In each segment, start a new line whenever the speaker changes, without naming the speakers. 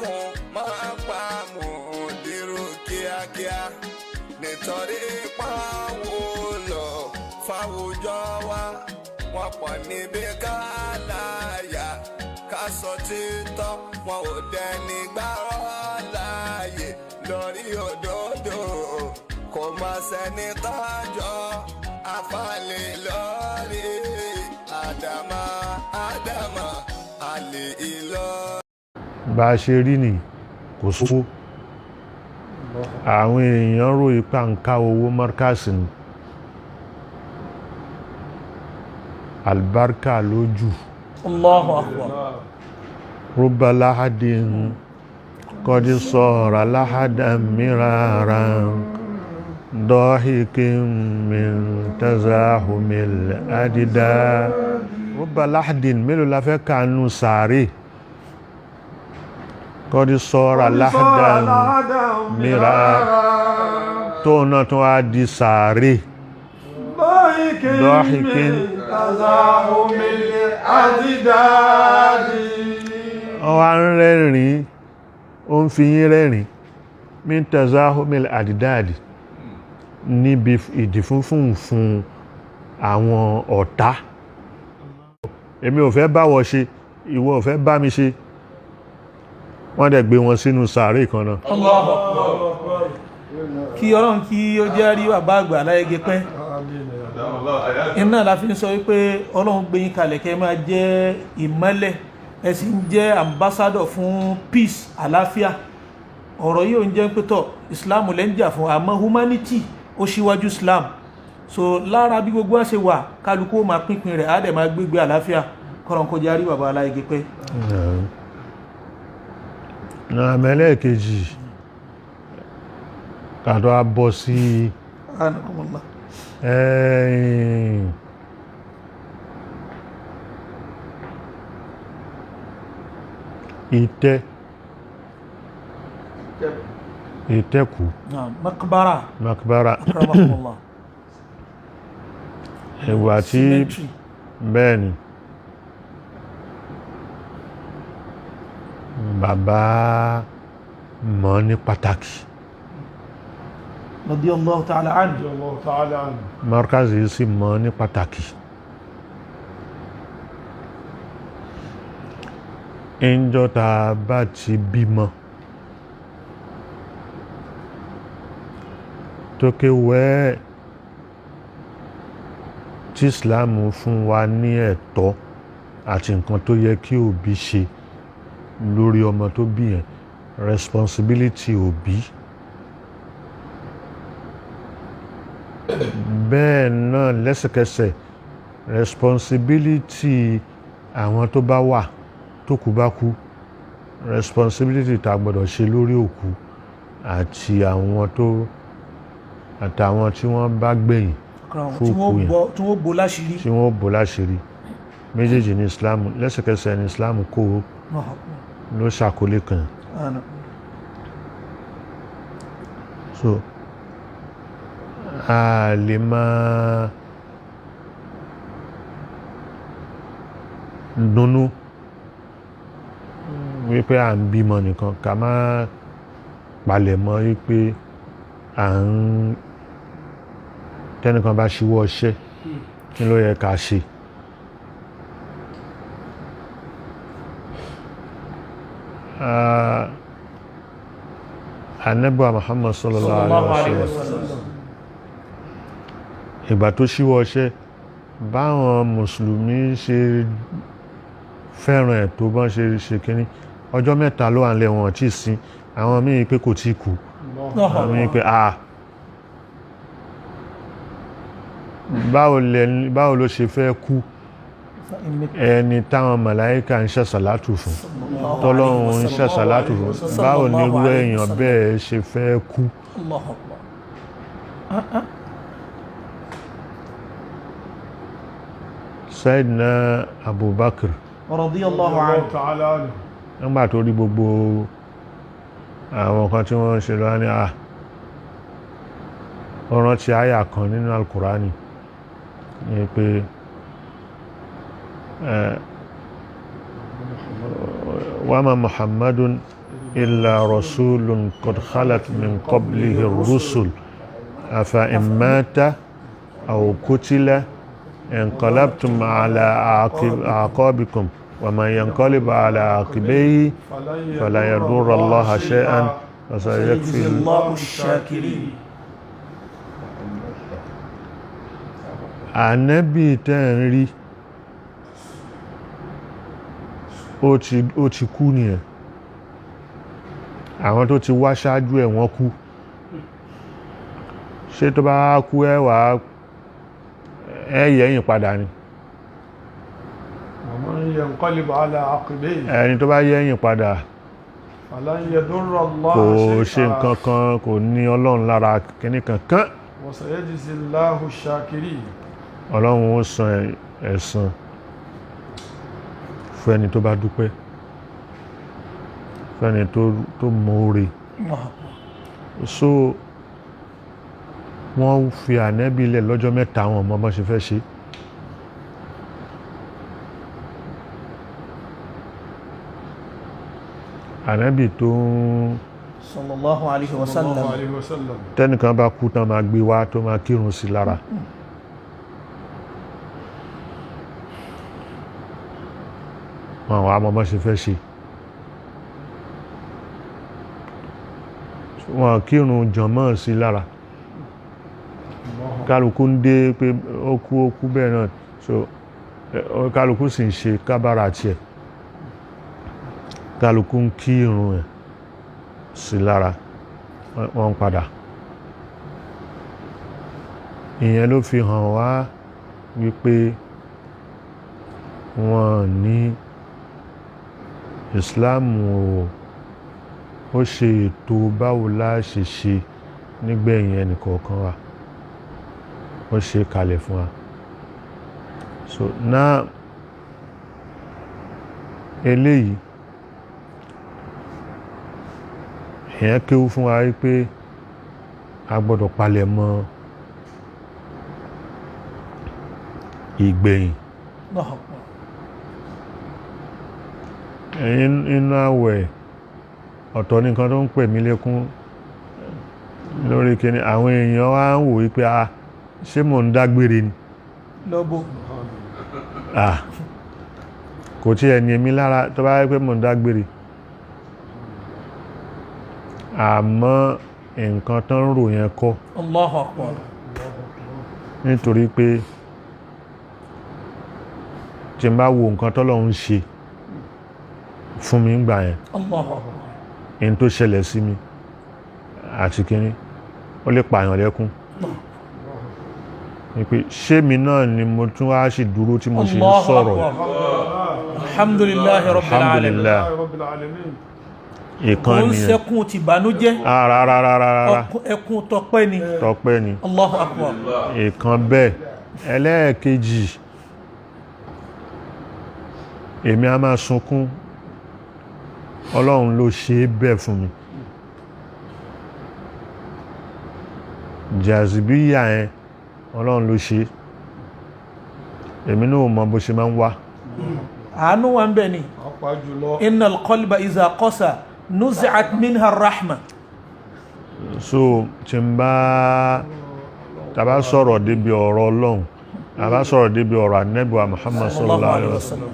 Dákun máa pa mùdírù kíákíá, nítorí pàwọ́ lọ fáwùjọ wa. Wọ́n pọ̀ níbi ká láyà ká sọ títọ́, wọn ò dẹni gbárọ́ láàyè lórí òdodo. Kò má sẹ́ni tọ́jọ́ àfàlẹ́ lórí àdàmà àdàmà àlè ìlọ.
Bá a ṣe rí ni kò sówó. Àwọn èèyàn rò ipá ń ká owó mọ́rkásì ni albarka lójú.
Allahu akbar.
Rúbà láhàdín kọ́dí sọ̀rọ̀ láhàdà mìíràn dọ́hìkín min tazahumil adida. Rúbà láhàdín, mélòó la fẹ́ kànú sàárè? Kọ́dí sọ̀rọ̀ láhàdà mìíràn tó náà tó wá di sàárè. Dọ́hìkín ó wá ń rẹ́rìn, ó ń fi yín rẹ́rìn, min tazahumil adidadi, níbi ìdìfúnfún fún àwọn ọ̀tá. Èmi ò fẹ́ báwọ ṣe, ìwọ ò fẹ́ bá mi ṣe. Wọ́n dẹ̀ gbé wọn sínú sàárè kan náà.
Allahu akbar. Kí Ọlọ́run kí ó jẹ́ rí bàbá àgbà láyége pẹ́. Iná la fi ń sọ wípé Ọlọ́run gbé yín kalẹ̀ kẹ́ máa jẹ́ ìmọ́lẹ̀, ẹ sì ń jẹ́ ambassador fún peace, àlàáfíà. Ọ̀rọ̀ yìí ò ń jẹ́ pé tọ̀ Islam lẹ́ ń jà fún, àmọ́ humanity ó ṣíwájú Islam. So lára bí gbogbo wa ṣe wà, kálukú ó máa pínpín rẹ̀, á dẹ̀ máa gbégbé àlàáfíà. Kọ́rọ̀ kó jẹ́ rí bàbá aláìgé pẹ́.
Náà mẹ́lẹ́ẹ̀kejì kàtọ́ a bọ́ sí
Anakumullah.
Ẹ̀yìn ìtẹ́ ìtẹ́kù.
Naam, makbara.
Makbara.
Akramakumullah.
Ìwà tí
Cemetery.
Bẹ́ẹ̀ ni bàbá mọ̀ ní pàtàkì.
Radiyallahu ta'ala anhu.
Markazi yìí sì mọ̀ ní pàtàkì. Ìjọ tá a bá ti bímọ tókè wẹ́ tí Islam fún wa ní ẹ̀tọ́ àti nǹkan tó yẹ kí òbí ṣe lórí ọmọ tó bí yẹn, responsibility òbí. Bẹ́ẹ̀ náà lẹ́sẹ̀kẹsẹ̀, responsibility àwọn tó bá wà tó kú bá kú, responsibility tá a gbọ́dọ̀ ṣe lórí òkú àti àwọn tó àtàwọn tí wọ́n bá gbẹ̀yìn
tí wọ́n
fókù yẹn,
tí wọ́n bò láṣìírí,
tí wọ́n bò láṣìírí. Méjèèjì ní Islam lẹ́sẹ̀kẹsẹ̀ ní Islam kó ló ṣàkólé kan. So a lè máa dunnú wípé à ń bímọ nìkan, ká má palẹ̀ mọ́ wípé à ń tẹ́nìkan bá ṣíwọ́ ọṣẹ́, kí ló yẹ ká ṣe. Ànábì wa Muhammad sallallahu alaihi wasallam, ìgbà tó ṣíwọ́ ọṣẹ́, báwọn mùsùlùmí ṣe fẹ́ràn ẹ̀ tó, bọ́n ṣe ṣe kínní, ọjọ́ 3 ló wà nílẹ̀, wọn tí sin. Àwọn míì pé kò tí kú, àwọn míì pé ah, báwo ló ṣe fẹ́ kú, ẹni táwọn màláíkà ń ṣàṣàlátù fún, tọ́lọ́run ń ṣàṣàlátù fún, báwo ni irú èèyàn bẹ́ẹ̀ ṣe fẹ́ kú? Sayyidina Abubakar
radiyallahu anhu,
nígbà tó rí gbogbo àwọn kan tí wọ́n ń ṣe lọ́wọ́ ní à ọ̀ràn tí àyà kan nínú Al-Qur'ani ni pé wama Muhammadun illa rasulun qad khalat min qablihi rusul afa in mata aw qutila inqalabtum ala a'qabikum wa man yanqalib ala aqibayhi fala yadurra Allaha shay'an wa sayakfi
Allahu shakirin.
Ànábì tẹ́ ń rí ó ti kú nìyẹn. Àwọn tó ti wá ṣáájú ẹ̀ wọ́n kú. Ṣé tó bá kú ẹ wà ẹ yẹ̀yìn padà ni?
Wa man yanqalib ala aqibayhi
Ẹni tó bá yẹ̀yìn padà
falan yadurra Allaha
kò ṣe
shay'an
nǹkan kan, kò ní Ọlọ́run lára kíní kankan.
wa sayajzi Allahu ash-shakirin.
Ọlọ́run ó san ẹ̀san fún ẹni tó bá dúpẹ́, fún ẹni tó mọ̀ọ́re. So wọ́n fi Ànábì lẹ̀ lọ́jọ́ mẹ́ta, àwọn ọmọ bọ́n ṣe fẹ́ ṣe. Ànábì tó ń
Sallallahu alayhi wa sallam.
Sallallahu alayhi wa sallam.
tẹ́nìkan bá kú tán máa gbé wá tó máa kírun sí lára. Wọn wà mọ́ bọ́n ṣe fẹ́ ṣe. Wọn kírun jọ̀mọ́ sí lára. Kálukú ń dé pé ó kú bẹ́ẹ̀ náà, so kálukú sì ń ṣe kábàrà tiẹ̀, kálukú ń kírun ẹ̀ sí lára, wọ́n ń padà. Ìyẹn ló fi hàn wá wípé wọ́n ní Ìsìláàmù ó ṣe ètò báwo la ṣe ṣe nígbẹ̀yìn ẹnìkọ̀ọ̀kan wa, ó ṣe kalẹ̀ fún wa. So now eléyìí ìyẹn kéwú fún wa wípé a gbọ́dọ̀ palẹ̀ mọ́ ìgbẹ̀yìn.
Allahu Akbar.
Inú àwẹ̀ ọ̀tọ̀ ní nǹkan tó ń pè mí lékún lórí kíní, àwọn èèyàn wá ń wò wípé a ṣé mò ń dágbére ni?
Lọ́bọ̀.
Ah, kò tí ẹ̀ ní èmi lára tó bá yẹ pé mò ń dágbére, àmọ́ nǹkan tó ń rò yẹn kọ́.
Allahu Akbar.
Nítorí pé tí n bá wo nǹkan tọ́lọ́run ń ṣe fún mi ń gbà yẹn,
Allahu Akbar.
in tó ṣẹlẹ̀ sí mi àti kíní, ó lè pààyàn lẹ́kún. Ní pé ṣé mi náà ni mo tún wá sì dúró tí mo ṣe ń
Allahu
sọ̀rọ̀?
Akbar. Alhamdulillahi rabbil alamin.
Alhamdulillah.
Rabbil alamin.
Ìkan
Ó ń
nìyẹn.
sẹ́kún ti bànújẹ́.
Rárá.
Ẹkún tọpẹ́ ni.
Tọpẹ́ ni.
Allahu Akbar.
Ìkan bẹ́ẹ̀. Ẹlẹ́ẹ̀kejì, èmi a máa sunkún, Ọlọ́run ló ṣe é bẹ́ẹ̀ fún mi. Jàzìbíyà yẹn Ọlọ́run ló ṣe é. Èmi náà mọ bó ṣe máa ń wá.
Àánú wa ń bẹ ni.
Pàápàá jùlọ.
Innal qalba iza qasa nuzi'at minha rahma.
So tí n bá tàbá sọ̀rọ̀ débi ọ̀rọ̀ Ọlọ́run, tàbá sọ̀rọ̀ débi ọ̀rọ̀ Ànábì wa Muhammad sallallahu alaihi wasallam,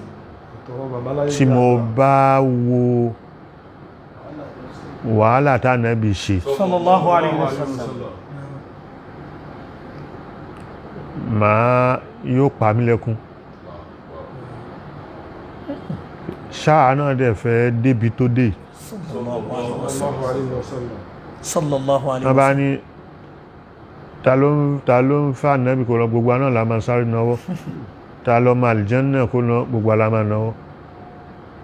Àtọwọ́ bàbá láyé
tí mo bá wo wàhálà tánàbì ṣe,
Sallallahu alayhi wa sallam.
màá yóò pa mí lẹ́kún. Ṣáà náà dẹ̀ fẹ́ débi tó dé.
Sallallahu alayhi wa sallam.
Sallallahu alayhi wa sallam.
Sallallahu alayhi
Wọ́n
wa
bá
sallam.
ní ta ló ń fà Ànábì kó lọ, gbogbo náà la máa sáré náwó. Ta ló máa àlùjánnà kó lọ, gbogbo la máa náwó.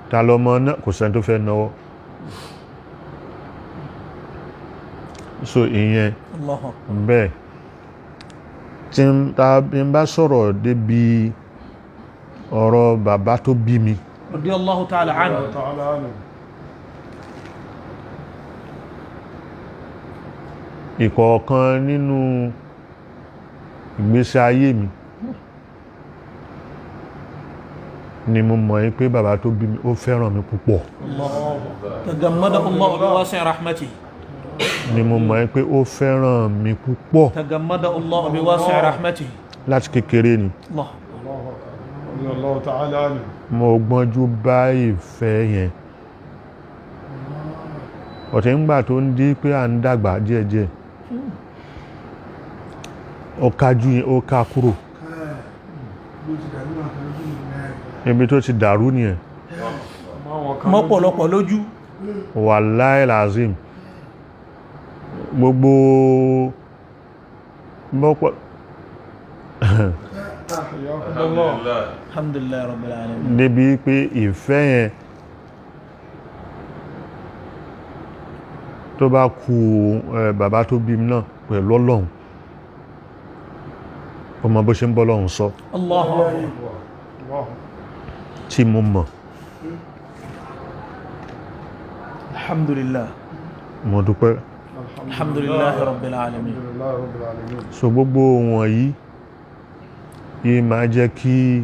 Ta ló mọ náà, kò sẹ́ni tó fẹ́ náwó. So ìyẹn
Allahu Akbar.
bẹ́ẹ̀. Tí n bá sọ̀rọ̀ débi ọ̀rọ̀ bàbá tó bí mi,
Radiyallahu ta'ala anhu.
Ta'ala anhu.
Ìkọ̀ọ̀kan nínú ìgbésí ayé mi, Ni mo mọ̀ yí pé bàbá tó bí mi ó fẹ́ràn mi púpọ̀.
Tagammada Allahu bi wasi'i rahmatihi.
Ni mo mọ̀ yí pé ó fẹ́ràn mi púpọ̀.
Tagammada Allahu bi wasi'i rahmatihi.
Láti kékeré ni.
Allah.
Allahu ta'ala anhu.
Mo gbọ́njú bá ìfẹ́ yẹn. Ọ̀tẹ̀ ńgbà tó ń di pé à ń dàgbà díẹ̀díẹ̀, ó kájú yẹn, ó ká kúrò. Ibi tó ti dàrú nìyẹn.
Mọ́pọ̀lọpọ̀ lójú.
Wàláì làzim. Gbogbo mọ́pọ̀.
Alhamdulillah rabbil alamin.
Débi pé ìfẹ́ yẹn tó bá kú bàbá tó bí mi náà pẹ̀lú Ọlọ́run, ọmọ bó ṣe ń bọ́ Ọlọ́run sọ.
Allahu akbar.
Tí mo mọ̀.
Alhamdulillah.
Mo dúpẹ́.
Alhamdulillah rabbil alamin.
So gbogbo wọ̀nyí yìí máa jẹ́ kí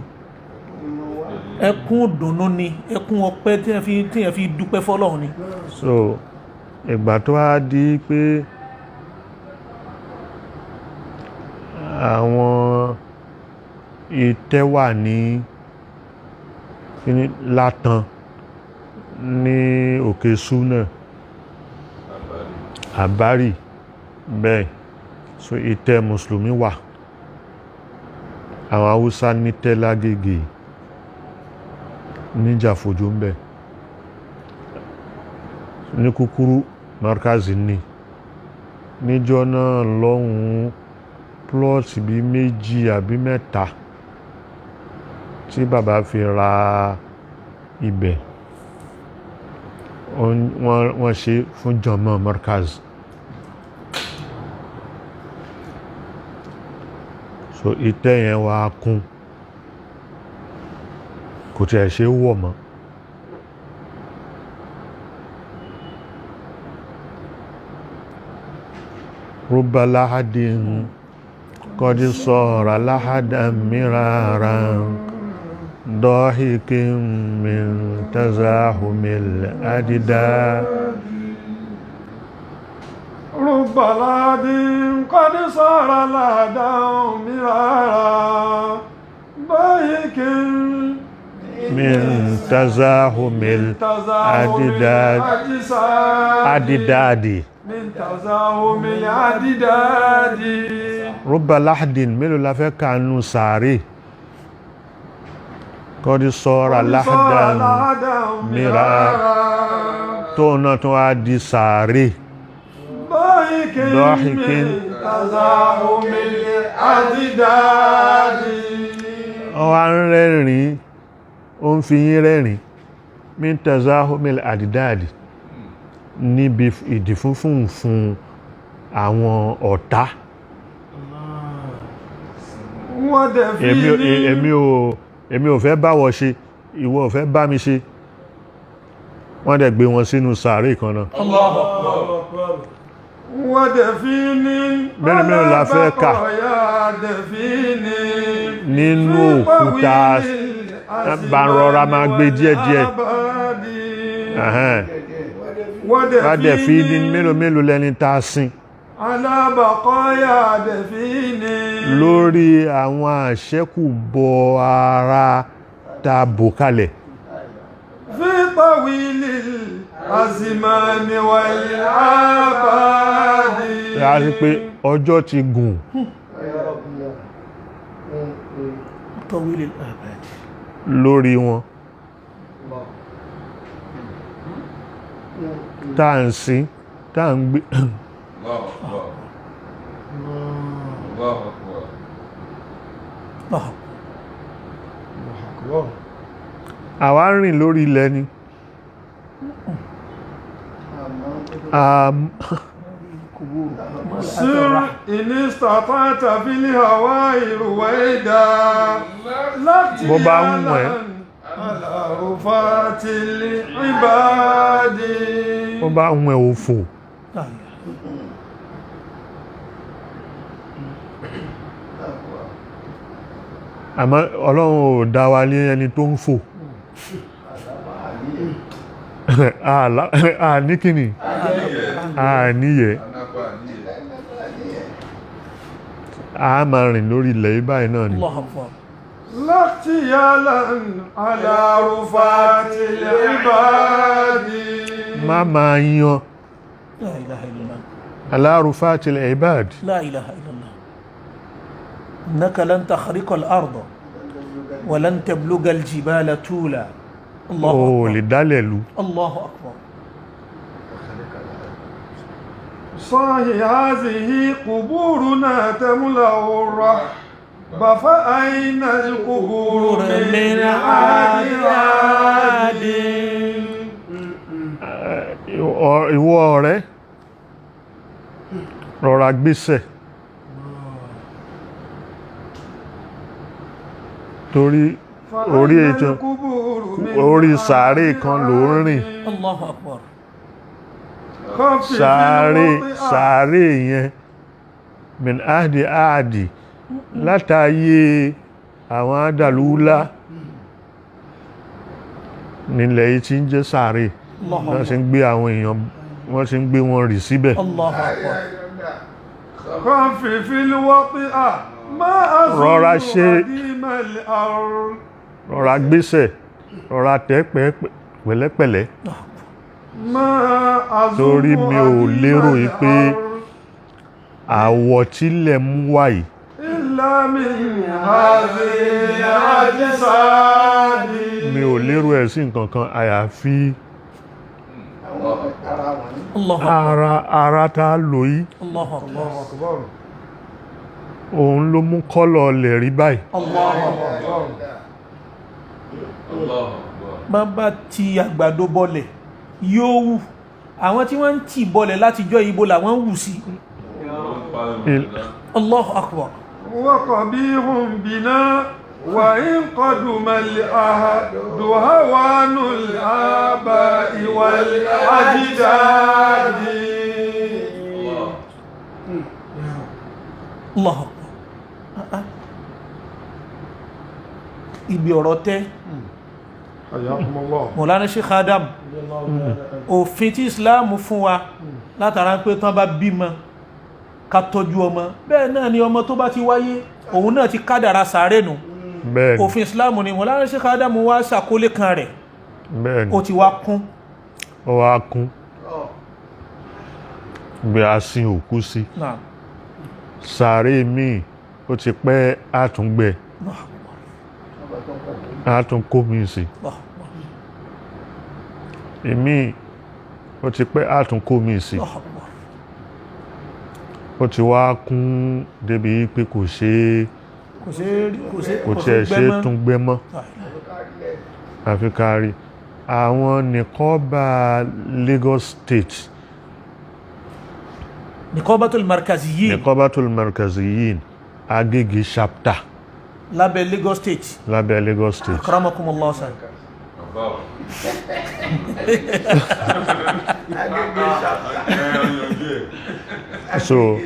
ẹkún dùnnú ni, ẹkún ọpẹ́ tí ẹ fi dúpẹ́ fọ́lọ́run ni.
So ìgbà tó wá di pé àwọn ìtẹ́ wà ní kíní Látàn ní Òkè Súnà Àbárì bẹ́ẹ̀, so ìtẹ́ mùsùlùmí wà, àwọn Haúsá ní Tẹ́lágége níjàfojú ń bẹ ní kúkúrú markazi ní níjọ́ náà lọ́hùn-ún, plọ́ọ̀tì bí méjì àbí mẹ́ta tí bàbá fi ra ibẹ̀, wọ́n ṣe fún jọmọ́ markazi. So ìtẹ́ yẹn wá kún, kò tí ẹ̀ ṣe wọ̀ mọ́. Rúbà láhádìn kọ́dí sọ̀rọ̀ láhádà mìíràn dọ́hìkín min tazahumil adida.
Rúbà láhádìn kọ́dí sọ̀rọ̀ láhádà mìíràn dọ́hìkín
min tazahumil adidad adidadi.
Min tazahumil adidadi.
Rúbà láhádìn mélòó la fẹ́ kànú sàárè kọ́dí sọ́ra láhádàn mìíràn tó náà tó wá di sàárè.
Dọ́hìkín min tazahumil adidadi.
Ó wá ń rẹ́rìn-ín, ó ń fi yín rẹ́rìn min tazahumil adidadi níbi ìdí funfun fún àwọn ọ̀tá. Èmi ò fẹ́ bá wọ ṣe, ìwọ ò fẹ́ bá mi ṣe, wọ́n dẹ̀ gbé wọn sínú sàárè kan náà.
Allahu Akbar.
Mélòó mélòó la fẹ́ kà nínú òkúta bá ń rọra máa gbé díẹ̀díẹ̀. Wọ́n dẹ̀ fi ní mélòó mélòó lẹni tá a sin lórí àwọn àṣẹ́kùbọ̀ ara tá a bò kalẹ̀.
Fi tawili azimani wal abadi.
A rí pé ọjọ́ ti gùn.
Tawili abadi.
Lórí wọn. Tá à ń sin, tá à ń gbé. Àwa ń rìn lórí ilẹ̀ ni.
Sir inistatata fil hawa'i ruwaida láti
Bó bá ń wẹ̀.
ala rufatil ibadi.
Bó bá ń wẹ̀ òfò. Àmọ́ Ọlọ́run ò dá wa ní ẹni tó ń fò. Àní kíni? Àníyẹ. A máa rìn lórí ilẹ̀ yìí báyìí náà ni.
Allahu Akbar.
لاغتيالا على رفات العباد.
Má máa yan
La ilaha illallah.
ala rufatil ibad.
La ilaha illallah. Innaka lan takhriqa al-arda wa lan tabluga al-jibala tula. Allahu
O
Akbar.
lè dálẹ̀ lu.
Allahu Akbar.
صاحي هذه قبورنا تملأ الرحب فأين القبور من عاد عاد.
Ìwọ ọ̀rẹ́, rọra gbésẹ̀, torí orí
فأين
ètò
القبور من
orí sàárè kan ló ń rìn.
Allahu Akbar.
خفف
Sàárè
الوطئ.
sàárè yẹn min ahdi ahdi, látàyè àwọn adàlúlá nílẹ̀ yìí tí ń jẹ́ sàárè.
Allahu
Wọ́n ṣe
Akbar.
ń gbé àwọn èèyàn, wọ́n ṣe ń gbé wọn rì síbẹ̀.
Allahu Akbar.
خفف الوطئ ما أظن
Rọra ṣe-
قديم الأرض.
Rọra gbésẹ̀, rọra tẹ́ pẹ̀lẹ́pẹ̀lẹ́,
ما أظن
torí mi ò
قديم
lérò yìí pé
الأرض
àwọ̀ tílẹ̀ mú wá yìí
إلا من هذه الأجساد.
mi ò lérò ẹ̀ sí nǹkan kan àyàfi
Allahu Akbar.
ara tá a lò yìí.
Allahu Akbar.
Òun ló mú kọ́lọ̀ lè rí báyìí.
Allahu Akbar. Bá bá ti àgbàdo bọlẹ̀ yóò wù. Àwọn tí wọ́n ń tì bọlẹ̀ látijọ́ ibo làwọn ń wù sí. Allahu Akbar.
وقبيح بنا وإن قدم العهد هوان الآباء والأجداد.
Allahu Akbar. Ah, ah. Ibi ọ̀rọ̀ tẹ́.
حياكم الله.
Mọ̀lánà Sheikh Adam, òfin tí Islam fún wa látara pé tán bá bímọ ká tọ́jú ọmọ, bẹ́ẹ̀ náà ni ọmọ tó bá ti wáyé òun náà ti kádàrá sàárè nù.
Bẹ́ẹ̀ni.
Òfin Islam ni. Mọ̀lánà Sheikh Adam wá ṣàkólé kan rẹ̀,
Bẹ́ẹ̀ni.
ó ti wá kún.
Ó wá kún bí a sin òkú sí.
Náà.
Sàárè míì ó ti pẹ́, àtúngbẹ àtúnkó mi sí. Èmi ó ti pẹ́, àtúnkó mi sí. Ó ti wá kún débi pé kò ṣe é,
Kò ṣe é rí- kò ṣe
kò
kò
tiẹ̀
ṣe
ṣe
gbẹ́
é
mọ́.
tún gbẹ́ mọ́, àfi kárí àwọn nìkọ́bà Lagos State.
Nìkọ́bátul Markaziyyin.
Nìkọ́bátul Markaziyin Agége chapter
lábẹ́ Lagos State.
Lábẹ́ Lagos State.
Akramakumullah sir.
So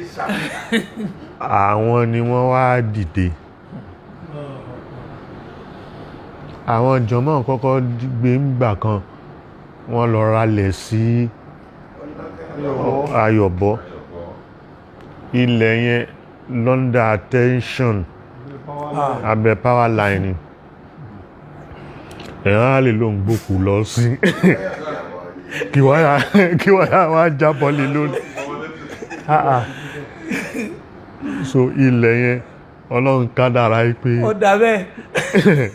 àwọn ni wọ́n wá dìde, àwọn jọmọ́ kọ́kọ́ gbé ńgbà kan, wọ́n lọ ralẹ̀ sí Ayọ̀bọ. Ilẹ̀ yẹn London attention abẹ power line ni. Ẹ̀hán á lè ló ń gbókù lọ sí kí wáyà wá jábọ́ lé lórí. Ah, ah. So ilẹ̀ yẹn, Ọlọ́run kádàrá yìí pé
Ó dà bẹ́ẹ̀.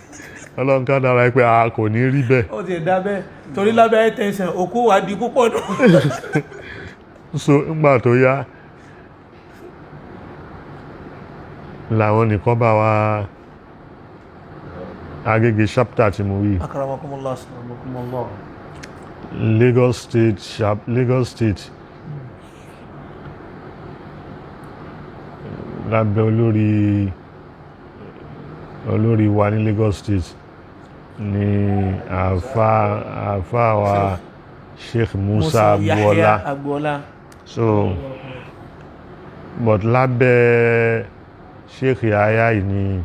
Ọlọ́run kádàrá yìí pé a kò ní rí bẹ́ẹ̀.
Ó ti dà bẹ́ẹ̀ torí lábẹ́ high tension òkú wa di púpọ̀ nù.
So ńgbà tó yá làwọn nìkan bá wa Agége chapter tí mo wí,
Akramakumullah sir.
Lagos State Lagos State lábẹ́ olórí wa ní Lagos State ní àáfà wa Sheikh Musa
Yahya
Agboola.
Agboola.
So but lábẹ́ Sheikh Yahya yìí ni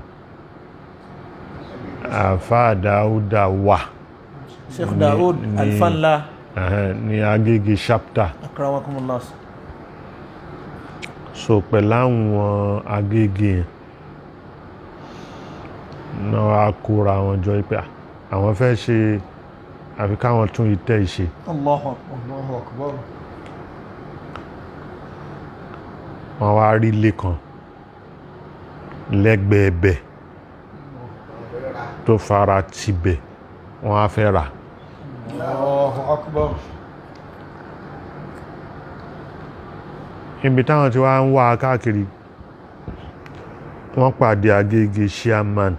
àáfà Dáúdà wà.
Sheikh Daoud Alfanla.
Ní Agége chapter.
Akramakumullah.
So pẹ̀lú àwọn Agége yẹn náà a kóra wọn jọ pé àwọn fẹ́ ṣe àfi káwọn tún ìtẹ́ ìṣe.
Allahu Akbar.
Allahu Akbar.
Wọ́n wá rí ilé kan lẹ́gbẹ̀ẹ́ bẹ̀ tó fara tibẹ̀, wọ́n á fẹ́ rà.
Allahu Akbar.
Ibi táwọn tí wá ń wá káàkiri, wọ́n pàdé Agége chairman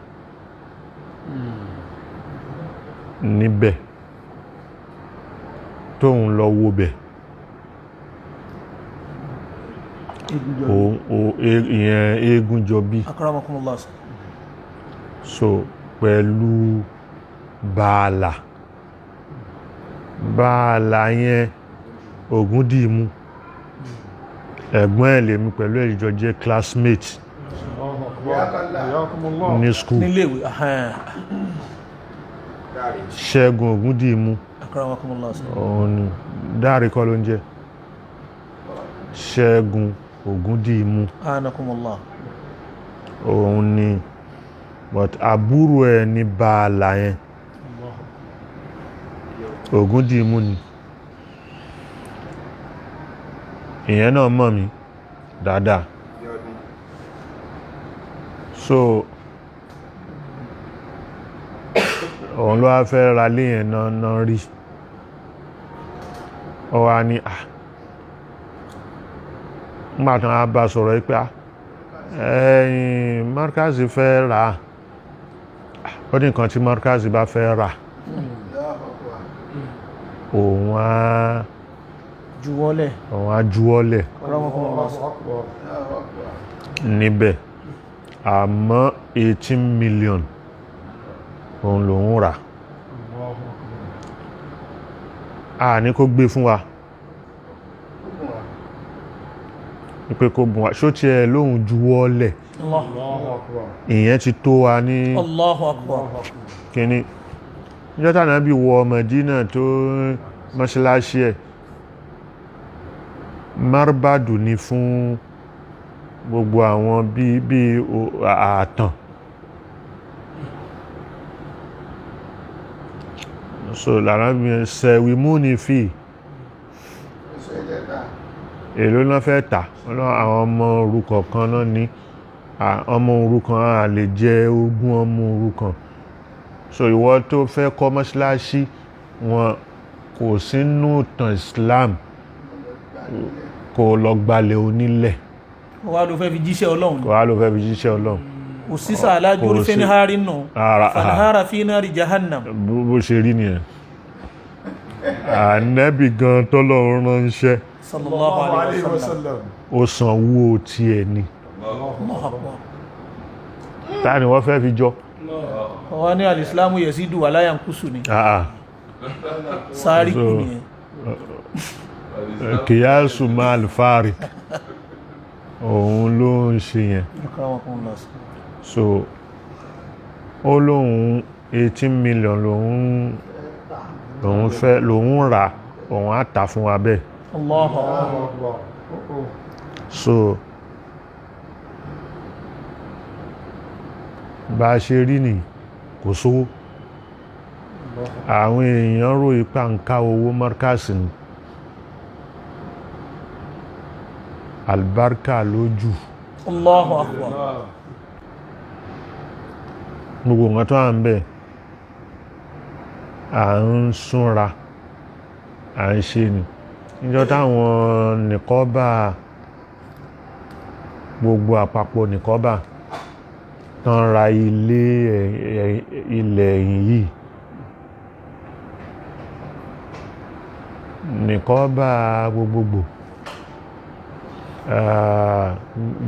níbẹ̀ tóun lọ wo bẹ̀. Ìyẹn Eégúnjọbí.
Akramakumullah.
So pẹ̀lú bàálà bàálà yẹn Ògúndìmú ẹ̀gbọ́n ẹ̀ lèmi pẹ̀lú ẹ̀jọ jẹ́ classmate ní school
níléèwé.
Ṣẹ́gun Ògúndìmú.
Akramakumullah.
Òun ni Dáre kọ́ ló ń jẹ́ Ṣẹ́gun Ògúndìmú.
Anakumullah.
Òun ni, but àbúrò ẹ̀ ní bàálà yẹn Ògúndìmú ni. Ìyẹn náà mọ̀ mí dáadáa. So òun ló wá fẹ́ ra lé yẹn náà rí. Ó wá ní à nígbà tí wọ́n bá sọ̀rọ̀ pé ẹ̀yìn Markazi fẹ́ rà á. Ó ní nǹkan tí Markazi bá fẹ́ rà òun á
juwọ́lẹ̀,
òun á juwọ́lẹ̀ níbẹ̀. Àmọ́ 18 million òun lòun rà. A ní kó gbé fún wa pé kó bùn wa ṣó tí ẹ lóhun juwọ́lẹ̀, ìyẹn ti tó wa ní.
Allahu Akbar.
Kíní níjọ́ tàbí bí wọ Mẹdínà tó mọ́ṣáláṣí ẹ̀ marbadu ni fún gbogbo àwọn bí ààtàn. So lára mi sẹ̀wìmú ni fi èlò náà fẹ́ tà. Àwọn ọmọ òrukàn kan náà ní ọmọ òrukàn a lè jẹ ogún ọmọ òrukàn. So ìwọ tó fẹ́ kọ́ mọ́ṣáláṣí wọn kò sínú ìtàn Islam kò lọ gbalẹ̀ onílẹ̀.
Wà ló fẹ́ fi jíṣẹ́ Ọlọ́run.
Wà ló fẹ́ fi jíṣẹ́ Ọlọ́run.
Kò sí sàálà jórí fẹ́nihárì nù fanahara fi nari jahannam.
Bó ṣe rí nìyẹn. Ànábì gan tọ́lọ́run ránṣẹ́
sallallahu alayhi wa sallam
ó sanwó tiẹ̀ ni. Ta ni wọ́n fẹ́ fi jọ?
Wọ́n ní alìsílámù yazidu wala yankusu ni. Sáárì kù nìyẹn.
Kìyàsù máa alfáàrí òun ló ń ṣe yẹn. So ó lóun 18 million lòun fẹ́ lòun rà, òun á tà fún wa bẹ́ẹ̀.
Allahu Akbar.
So bá a ṣe rí ni kò sówó. Àwọn èèyàn rò ipá ń ká owó Markazi ni. Albarka lójú.
Allahu Akbar.
Gbogbo nǹkan tó à ń bẹ̀ à ń súnra à ń ṣe ni. Níjọ́ táwọn nìkọ́bà gbogbo àpapọ̀ nìkọ́bà tán ra ilé ilẹ̀ ẹ̀yìn yìí, nìkọ́bà gbogbogbò,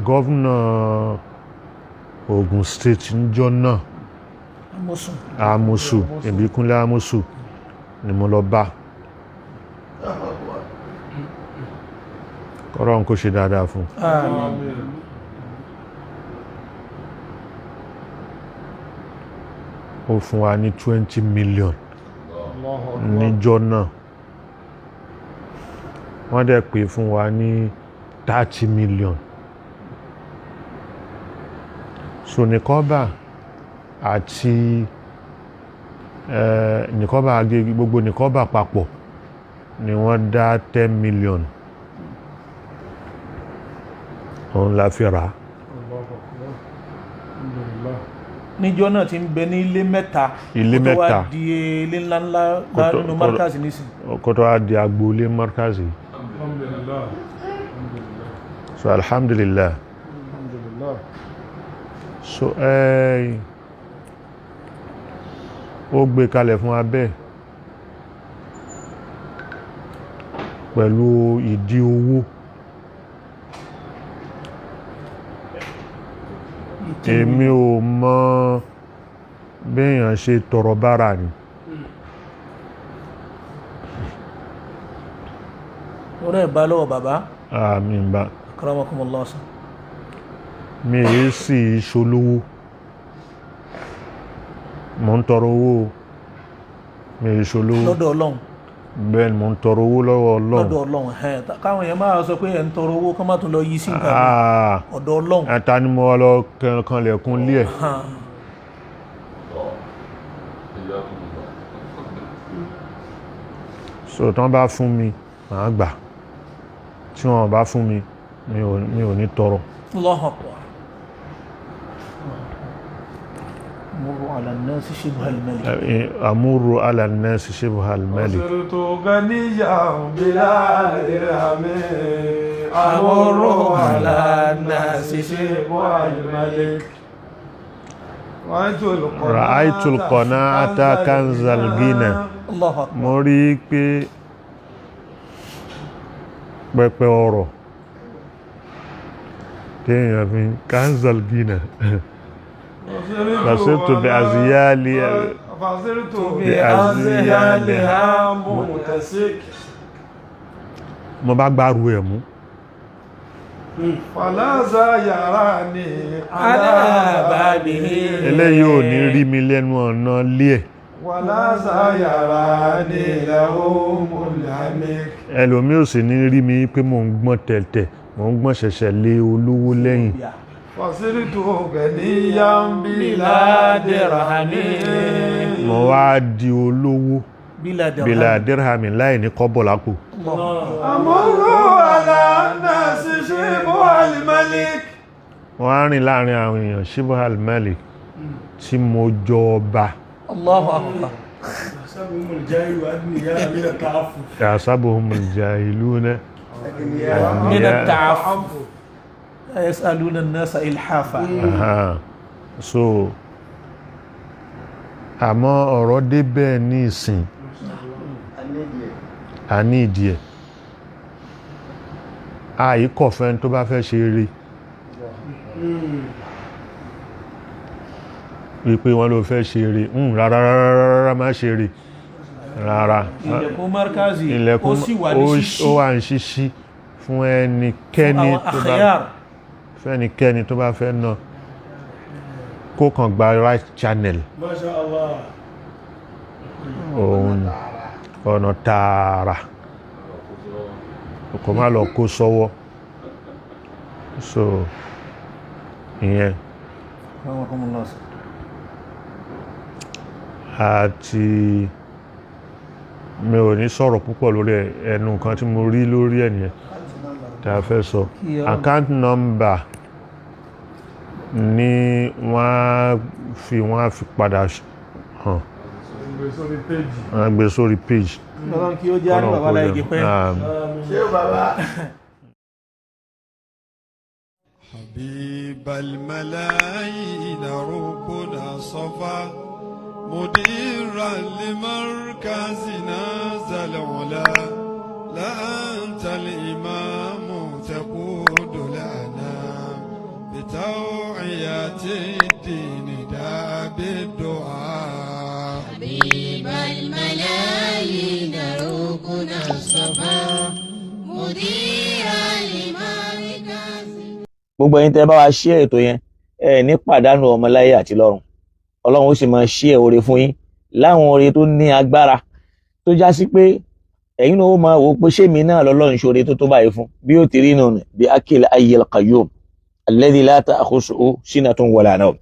gọ́vnà Ogun State níjọ́ náà Amosu Ìbíkúnlé Amosu ni mo lọ bá. Kọ́rọ̀ kó ṣe dáadáa fún.
Àmín.
Ó fún wa ní 20 million.
Allahu Akbar.
Níjọ́ náà wọ́n dẹ̀ pè fún wa ní 30 million. So nìkọ́bà àti nìkọ́bà Agége, gbogbo nìkọ́bà papọ̀ ni wọ́n dá 10 million, òun la fi rà á.
Allahu Akbar. Alhamdulillah.
Níjọ́ náà ti ń bẹ ní ilé mẹ́ta.
Ilé
kó tó wá
mẹ́ta.
di ilé ńláńlá
Kó tó-
nínú markaz nísìn.
Kó tó wá di agboolé markazi.
Alhamdulillah. Alhamdulillah.
So alhamdulillah.
Alhamdulillah.
So ó gbé kalẹ̀ fún abẹ́ pẹ̀lú ìdí owó. Èmi ò mọ béèyàn ṣe tọrọ bára ni.
Orí ẹ̀ bá lọ́wọ́ bàbá.
Àmì ìbá.
Akramakumullah sir.
Mi èé sì ṣolówó, mò ń tọrọ owó o. Mi èé ṣolówó.
Lọ́dọ̀ Ọlọ́run.
Bẹ́ẹ̀ ni, mò ń tọrọ owó lọ́wọ́ Ọlọ́run.
Lọ́dọ̀ Ọlọ́run ẹ̀, káwọn èèyàn máa sọ pé ẹ̀ ń tọrọ owó, kán má tún lọ yí sí nǹkan mi.
Ah,
Ọ̀dọ̀ Ọlọ́run.
Ẹ̀ta ni mo wá lọ kanlẹ̀kùn lé ẹ̀.
Hàn.
So tán bá fún mi, màá gbà. Tí wọn bá fún mi, mi ò ní tọrọ.
Allahu Akbar. Murru ala an-nasi shibha al-malik.
Amúrò ala nnasi shibha al-malik.
صرت غنيا بلا درهم، أمر على الناس شبه الملك.
رأيت القناعة كنز الغنى.
Allahu Akbar.
Mo rí i pé pẹpẹ ọrọ̀ téèyàn fi kanzal gina. فصرت
فصرت
بأزيالها
بأزيالها ممتسك.
Mo bá gbárù ẹ̀ mú.
فلا يراني
على بابه.
Eléyìí ò ní rí mi lẹ́nu ọ̀nà lé ẹ̀.
ولا يراني له ملهمك.
Ẹlòmí ò sì ní rí mi pé mò ń gbọ́n tẹ̀tẹ̀, mò ń gbọ́n ṣẹ̀ṣẹ̀ lé olówó lẹ́yìn.
فصرت غنيا بلا درهم.
Mo wá di olówó
bila dirham.
Bila dirhami, láì ní kọ́bọ̀ lápò.
أمر على الناس شبه الملك.
Wọ́n á rìn láàrin àwọn èèyàn shibha al-malik, tí mo jọ ọba.
Allahu Akbar.
يحسبهم الجاهل أغنياء من التعفف.
Yahsabuhum al-jahiluna
من
aghniya.
التعفف، لا يسألون الناس إلحافا.
Aha. So àmọ́ ọ̀rọ̀ débẹ̀ ní ìsìn, a ní ìdí ẹ̀ àìkọ̀fẹ́ tó bá fẹ́ ṣe eré wípé wọ́n ló fẹ́ ṣe eré. Rárá rárá rárá, má ṣe eré rárá.
Ilẹ̀kùn markazi
Ilẹ̀kùn
ó sì wà ní ṣíṣí
ó wà ní ṣíṣí fún ẹnikẹ́ni
àwọn
tó bá
akhyar.
Fẹ́nikẹ́ni tó bá fẹ́ ná, kó kàn gba right channel.
ما شاء الله.
Òun ni ọ̀nà tààrà, kò má lọ kó sọ́wọ́. So ìyẹn.
Akramakumullah sir.
Àti mi ò ní sọ̀rọ̀ púpọ̀ lórí ẹ̀, ẹnu nǹkan tí mo rí lórí ẹ̀ nìyẹn tá a fẹ́ sọ.
Kí Ọlọ́run-
Account number ní wọ́n á fi padà hàn.
Gbé sórí péjì.
Wọ́n á gbé sórí page.
Ọlọ́run kí ó jẹ́ àrí bàbá láì gẹ̀pẹ́.
Ṣé bàbá. حبيب الملايين ركنا صفا، مديرا لمركزنا ذا العلا، لا أنت الإمام تقود الأنام بتوعية الدين دا بالدعاء.
حبيب الملايين ركن الصفا، مديرا لمركز
Gbogbo ẹ̀yin tẹ́ bá wa share ètò yẹn, ẹ ní pàdánù ọmọ láyé àti lọ́run. Ọlọ́run ó sì máa share oore fún yín láwọn oore tó ní agbára. Tó já sí pé ẹ̀yin náà ó máa wò ó pé ṣé mi náà lọ́lọ́run ṣoore tó tó báyìí fún bí ó ti rí nù ní bí akil ayyil qayyum alladhi la ta'khusuhu sinatun wala nawm.